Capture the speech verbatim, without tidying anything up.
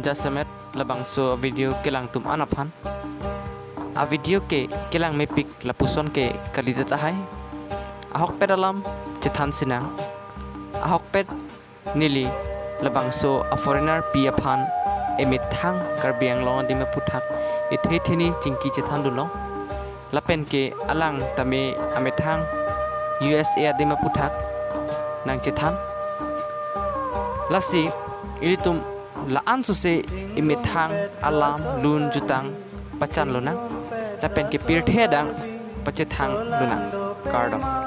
Jasemet labangso video kelang atum an aphan. A video ke kelang mepik lapuson ke kalidet tahai. Ahokpet alam chethan sinang. Ahokpet neli labangso a foreigner pi aphan emethang Karbi Anglong adim aphuthak ethe theni chingki chethan dolo. Lapen ke alang tame amethang U S A adim aphuthak nangchethan. Lasi ilitum la-an sose emethang alam lun jutang pachan lonang. Lapen ke pirthe adang pachethang lonang. Kardom.